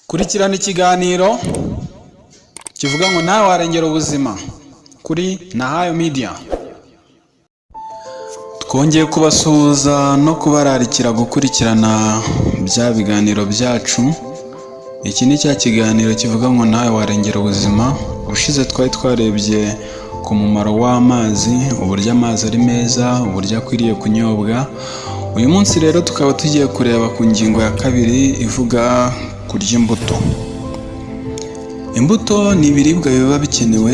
Kurikirana ikiganiro kivuga ngo "Nawe warengera ubuzima" kuri Nahayo Media. Twongeye kubasuhuza no kubararikira gukurikirana bya biganiro byacu. Iki ni cya kiganiro kivuga ngo "Nawe warengera ubuzima". Ubushize twari twarebye ku mumaro w'amazi, uburyo amazi ari meza, uburyo akwiriye kunyobwa. Uyu munsi rero tukaba tugiye kureba ku ngingo ya kabiri ivuga kurya imbuto. Imbuto ni ibiribwa biba bikenewe,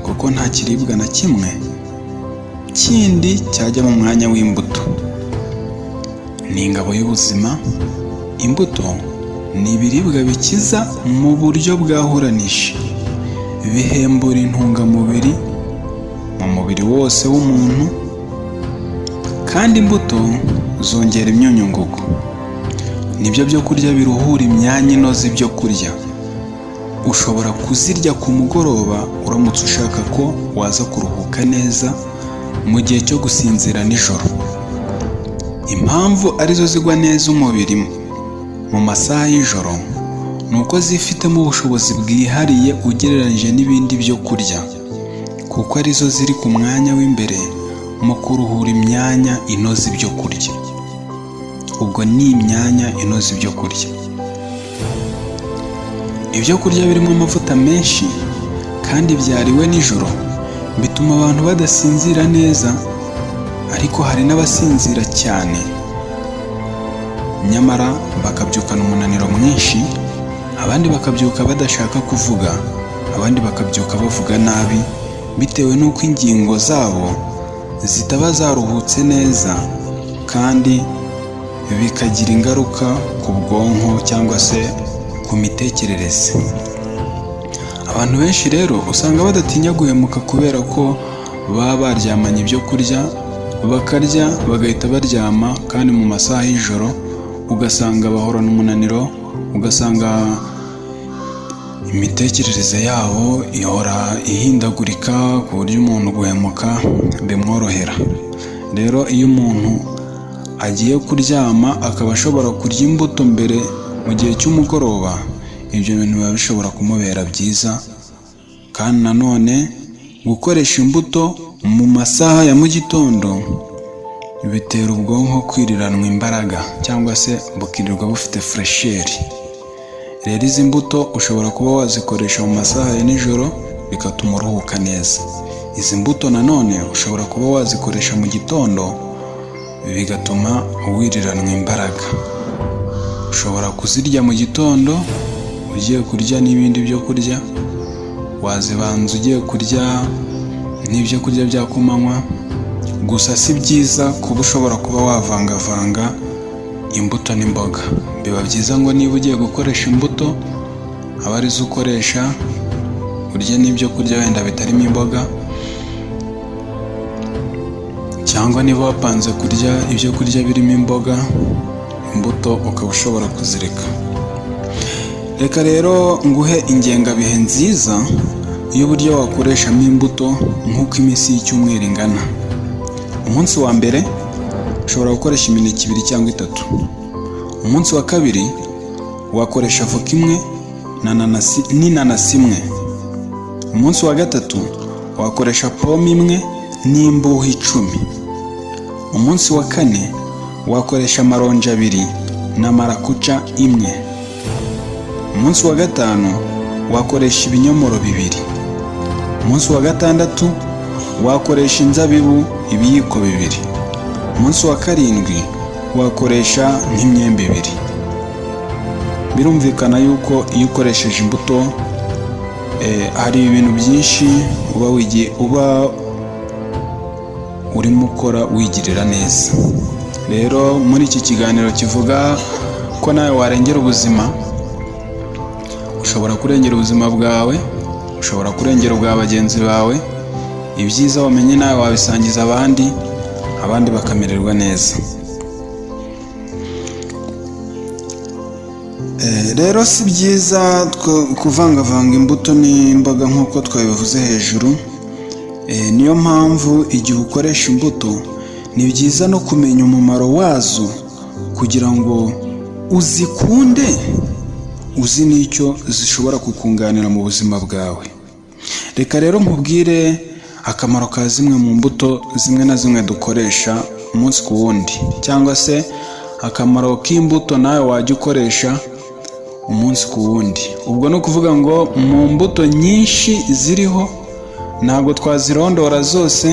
kuko nta kiribwa na kimwe kindi cyajya mu mwanya w'imbuto. Ni ingabo y'ubuzima. Imbuto ni ibiribwa bikiza mu buryo bwahuranije, bihembura intungamubiri mu mubiri wose w'umuntu, kandi imbuto zongera imyunyungugu. Nibyo byo kurya biruhura imyanya inoza ibyo kurya. Ushobora kuzirya ku mugoroba uramutse ushaka ko waza kuruhuka neza mu gihe cyo gusinzira nijoro. Impamvu arizo zigwa neza umubiri mu masaha y'ijoro ni uko zifitemo ubushobozi bwihariye ugereranyije n'ibindi byo kurya, kuko arizo ziri ku mwanya w'imbere mu kuruhura imyanya inoza ibyo kurya. Ubwo ni imyanya inoza ibyo kurya. Ibyo kurya birimo amavuta menshi kandi byariwe nijoro bituma abantu badasinzira neza, ariko hari n'abasinzira cyane nyamara bakabyukana umunaniro mwinshi, abandi bakabyuka badashaka kuvuga, abandi bakabyuka bavuga nabi, bitewe n'uko ingingo zabo zitaba zaruhutse neza, kandi bikagira ingaruka ku bwonko cyangwa se ku mitekerereze. Abantu benshi rero usanga badatinya guhemuka kubera ko baba baryamanye ibyo kurya, bakarya bagahita baryama, kandi mu masaha y'ijoro ugasanga bahorana umunaniro, ugasanga imitekerereze yabo ihora ihindagurika, ku buryo umuntu guhemuka bimworohera. Rero iyo umuntu agiye kuryama akaba ashobora kurya imbuto mbere mu gihe cy'umugoroba, ibyo bintu biba bishobora kumubera byiza. Kandi nanone gukoresha imbuto mu masaha ya mu gitondo bitera ubwonko kwiriranwa imbaraga, cyangwa se bukirirwa bufite fraîcheur. Rero izi mbuto ushobora kuba wazikoresha mu masaha ya nijoro, bigatuma uruhuka neza. Izi mbuto nanone ushobora kuba wazikoresha mu gitondo, bigatuma wiriranwa imbaraga. Ushobora kuzirya mu gitondo ugiye kurya n'ibindi byo kurya, wazibanza ugiye kurya n'ibyo kurya bya kumanywa. Gusa si byiza kuba ushobora kuba wavangavanga imbuto n'imboga. Biba byiza ngo niba ugiye gukoresha imbuto aba arizo ukoresha, urye n'ibyo kurya wenda bitarimo imboga, cyangwa niba wapanze kurya ibyo kurya birimo imboga, imbuto ukaba ushobora kuzireka. Reka rero nguhe ingengabihe nziza y'uburyo wakoreshamo imbuto nk'uko iminsi y'icyumweru ingana. Umunsi wa mbere ushobora gukoresha imineke ibiri cyangwa itatu. Umunsi wa kabiri wakoresha avoka imwe na nanasi n'inanasi imwe. Umunsi wa gatatu wakoresha pome imwe n'imbuho 10. Umunsi wa kane wakoresha amaronji abiri na marakuca imwe. Umunsi wa gatanu wakoresha ibinyomoro bibiri. Umunsi wa gatandatu wakoresha inzabibu ibiyiko 2. Umunsi wa karindwi wakoresha nk'imyembe ibiri. Birumvikana yuko iyo ukoresheje imbuto hari ibintu byinshi uba wigiye, uba urimo ukora wigirira neza. Rero muri iki kiganiro kivuga ko nawe warengera ubuzima, ushobora kurengera ubuzima bwawe, ushobora kurengera ubwa bagenzi bawe. Ibyiza wamenye nawe wabisangiza abandi, abandi bakamererwa neza. Rero si byiza kuvangavanga imbuto n'imboga nk'uko twabivuze hejuru. Niyo mpamvu igihe ukoresha imbuto ni byiza no kumenya umumaro wazo kugira ngo uzikunde. uzi n'icyo zishobora kukunganira mu buzima bwawe. Reka rero nkubwire akamaro ka zimwe mu mbuto zimwe na zimwe dukoresha umunsi ku wundi, cyangwa se akamaro k'imbuto nawe wajya ukoresha umunsi ku wundi. Ubwo ni ukuvuga ngo mu mbuto nyinshi ziriho ntabwo twazirondora zose,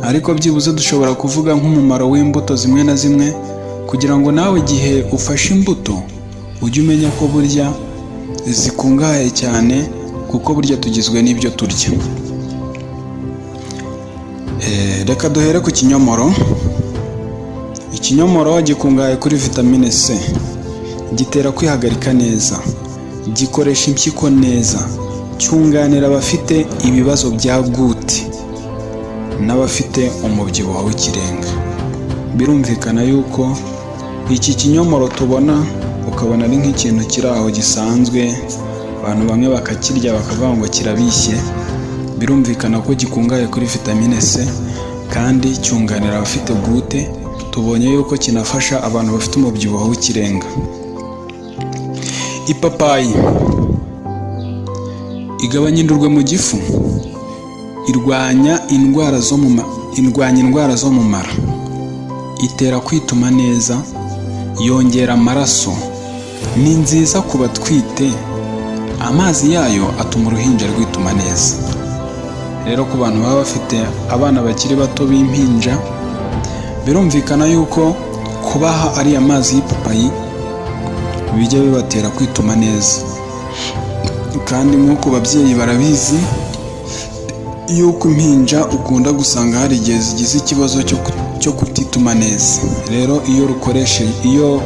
ariko byibuze dushobora kuvuga nk'umumaro w'imbuto zimwe na zimwe, kugira ngo nawe igihe ufashe imbuto ujye umenya ko burya zikungahaye cyane, kuko burya tugizwe n'ibyo turya. Reka duhere ku kinyomoro. Ikinyomoro gikungahaye kuri vitamine C, gitera kwihagarika neza, gikoresha impyiko neza, cyunganira abafite ibibazo bya goutte n'abafite umubyibuho w'ikirenga. Birumvikana yuko iki kinyomoro tubona ukabona ari nk'ikintu kiri aho gisanzwe, abantu bamwe bakakirya bakavuga ngo kirabishye. Birumvikana ko gikungahaye kuri vitamine C kandi cyunganira abafite goutte. Tubonye yuko kinafasha abantu bafite umubyibuho w'ikirenga. Ipapayi igabanya indurwe mu gifu, irwanya indwara zo mu mara, itera kwituma neza, yongera amaraso, ni nziza ku batwite, amazi yayo atuma uruhinja rwituma neza. Rero ku bantu baba bafite abana bakiri bato b'impinja, birumvikana yuko kubaha ariya mazi y'ipapayi bijya bibatera kwituma neza. Kandi nk'uko babyeyi barabizi yuko impinja ukunda gusanga hari igihe zigize ikibazo cyo kutituma neza. Rero iyo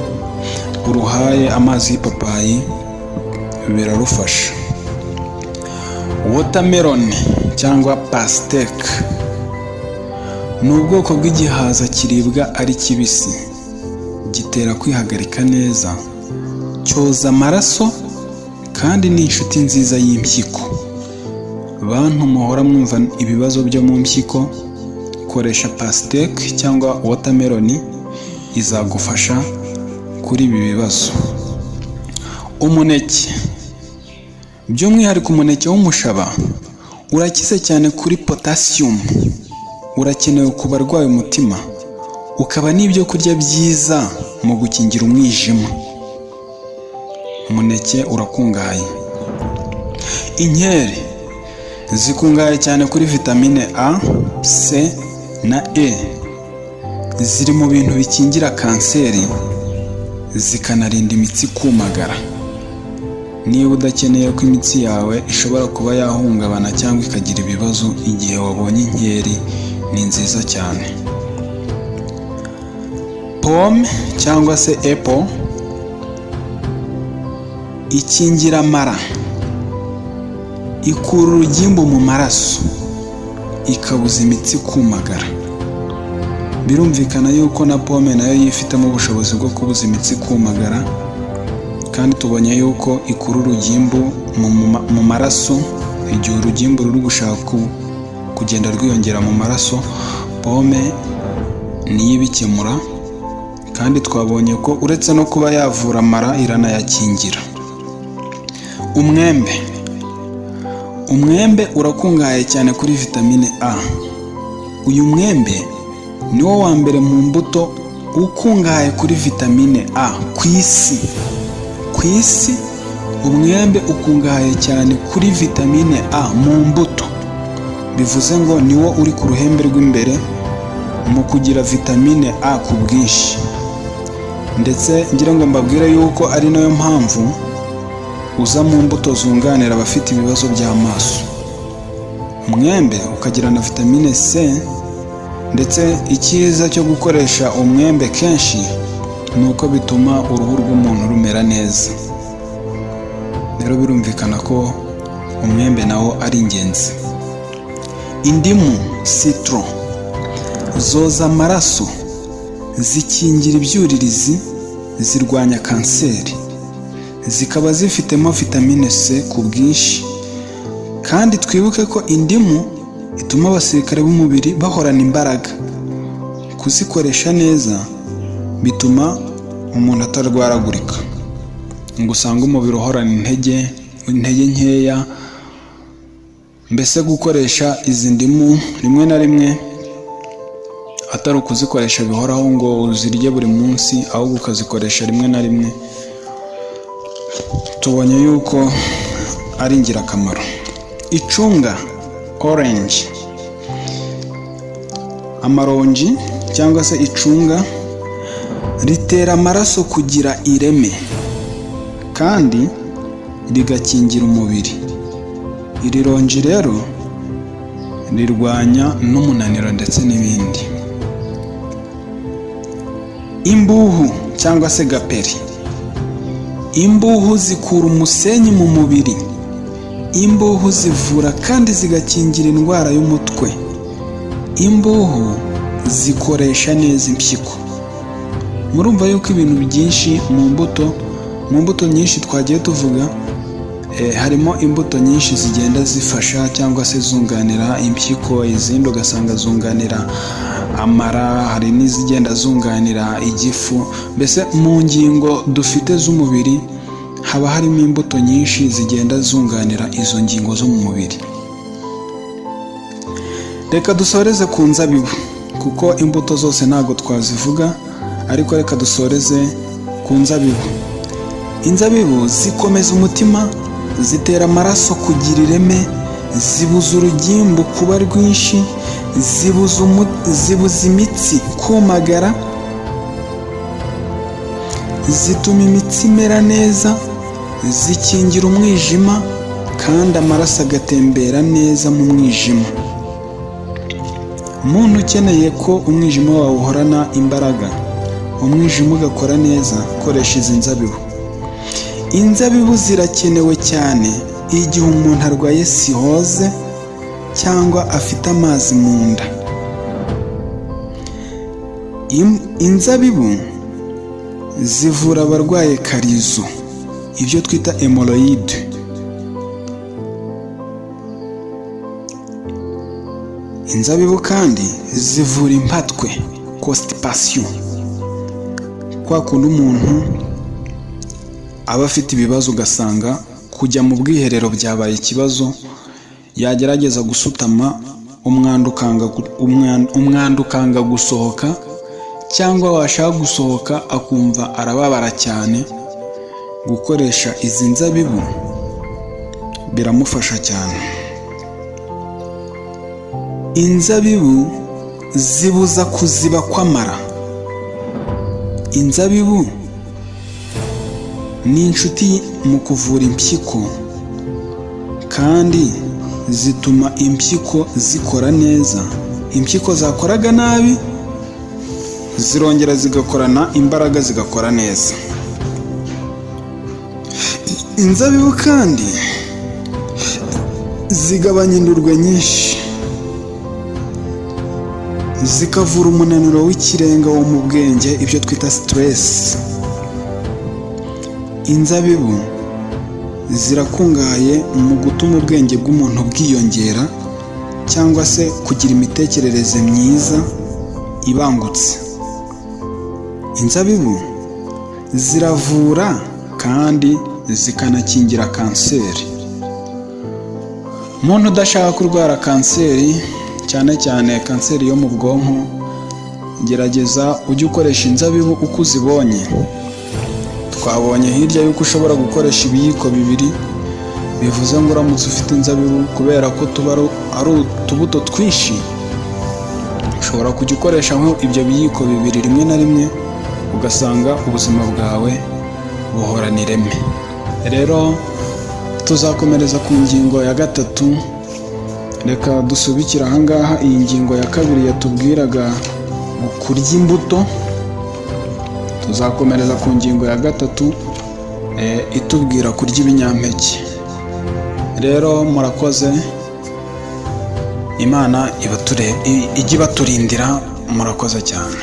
uruhaye amazi y'ipapayi birarufasha. Watermelon cyangwa pastèque ni ubwoko bw'igihaza kiribwa ari kibisi, gitera kwihagarika neza, cyoza amaraso kandi ni inshuti nziza y'impyiko. Bantu muhora mwumva ibibazo byo mu mpyiko, koresha pastèque cyangwa watermelon, izagufasha kuri ibi bibazo. Umuneke, by'umwihariko umuneke w'umushaba, urakize cyane kuri potassium, urakenewe ku barwaye umutima, ukaba n'ibyo kurya byiza mu gukingira umwijima. Umuneke urakungahaye. Inkeri zikungahaye cyane kuri vitamine A, C na E, ziri mu bintu bikingira kanseri zikanarinda imitsi kumagara. Niba udakeneye ko imitsi yawe ishobora kuba yahungabana cyangwa ikagira ibibazo igihe wabonye inkeri, ni nziza cyane. Pome cyangwa se apple ikingira amara, ikura urugimbu mu maraso, ikabuza imitsi kumagara. Birumvikana yuko na pome nayo yifitemo ubushobozi bwo kubuza imitsi kumagara, kandi tubonye yuko ikura urugimbu mu maraso. Igihe urugimbu ruri gushaka kugenda rwiyongera mu maraso, pome niyo ibikemura. Kandi twabonye ko uretse no kuba yavura amara, iranayakingira. Umwembe, umwembe urakungahaye cyane kuri vitamine A. Uyu mwembe niwo wa mbere mu mbuto ukungahaye kuri vitamine A ku isi. Ku isi umwembe ukungahaye cyane kuri vitamine A mu mbuto, bivuze ngo niwo uri ku ruhembe rw'imbere mu kugira vitamine A ku bwinshi. Ndetse ngira ngo mbabwire yuko ari nayo mpamvu uza mu mbuto zunganira abafite ibibazo by'amaso. Umwembe ukagira na vitamine C, ndetse icyiza cyo gukoresha umwembe kenshi ni uko bituma uruhu rw'umuntu rumera neza. Rero birumvikana ko umwembe nawo ari ingenzi. Indimu, citron, zoza amaraso, zikingira ibyuririzi, zirwanya kanseri, zikaba zifitemo vitamine C ku bwinshi. Kandi twibuke ko indimu ituma abasirikare b'umubiri bahorana imbaraga. Kuzikoresha neza bituma umuntu atarwaragurika. ngo usange umubiri uhorana intege nkeya. Mbese gukoresha izi ndimu rimwe na rimwe, atari ukuzikoresha bihoraho ngo uzirye buri munsi, ahubwo ukazikoresha rimwe na rimwe, tubonye yuko ari ingirakamaro. Icunga, orange, amaronji cyangwa se icunga ritera amaraso kugira ireme kandi rigakingira umubiri. Iri ronji rero rirwanya n'umunaniro ndetse n'ibindi. Imbuhu cyangwa se gaperi. Imbuhu zikura umusenyi mu mubiri. Imbuhu zivura kandi zigakingira indwara y'umutwe. Imbuhu zikoresha neza impyiko. Murumva yuko ibintu byinshi mu mbuto nyinshi twagiye tuvuga, harimo imbuto nyinshi zigenda zifasha cyangwa se zunganira impyiko, izindi ugasanga zunganira amara, hari n'izigenda zunganira igifu. Mbese mu ngingo dufite z'umubiri haba harimo imbuto nyinshi zigenda zunganira izo ngingo zo mu mubiri. Reka dusoreze ku nzabibu, kuko imbuto zose ntabwo twazivuga, ariko reka dusoreze ku nzabibu. Inzabibu zikomeza umutima, zitera amaraso kugira ireme, zibuza urugimbu kuba rwinshi, zibuza imitsi kumagara, zituma imitsi imera neza, zikingira umwijima kandi amaraso agatembera neza mu mwijima. Umuntu ukeneye ko umwijima wawe uhorana imbaraga, umwijima ugakora neza, koresha izi nzabibu. Inzabibu zirakenewe cyane igihe umuntu arwaye cirrhose cyangwa afite amazi mu nda. Inzabibu zivura abarwaye karizo, ibyo twita hémorroïdes. Inzabibu kandi zivura impatwe, constipation, kwa kundi umuntu aba afite ibibazo, ugasanga kujya mu bwiherero byabaye ikibazo, yagerageza gusutama umwanda ukanga gusohoka, cyangwa washaka gusohoka akumva arababara cyane. Gukoresha izi nzabibu biramufasha cyane. Inzabibu zibuza kuziba kw'amara. Inzabibu ni inshuti mu kuvura impyiko kandi zituma impyiko zikora neza. Impyiko zakoraga nabi zirongera zigakorana imbaraga, zigakora neza. Inzabibu kandi zigabanya indurwe nyinshi, zikavura umunaniro w'ikirenga wo mu bwenge, ibyo twita stress. Inzabibu zirakungahaye mu gutuma ubwenge bw'umuntu bwiyongera cyangwa se kugira imitekerereze myiza ibangutse. Inzabibu ziravura kandi zikanakingira kanseri. Umuntu udashaka kurwara kanseri, cyane cyane kanseri yo mu bwonko, gerageza ujye ukoresha inzabibu uko uzibonye. Twabonye hirya y'uko ushobora gukoresha ibiyiko 2, bivuze ngo uramutse ufite inzabibu, kubera ko tuba ari utubuto twinshi, ushobora kujya ukoresha ibyo biyiko 2 rimwe na rimwe, ugasanga ubuzima bwawe buhorana ireme. Rero tuzakomereza ku ngingo ya gatatu. Reka dusubikire ahangaha iyi ngingo ya kabiri yatubwiraga kurya imbuto. Tuzakomereza ku ngingo ya gatatu itubwira kurya ibinyampeke. Rero murakoze, Imana ijye ibaturindira. Murakoze cyane.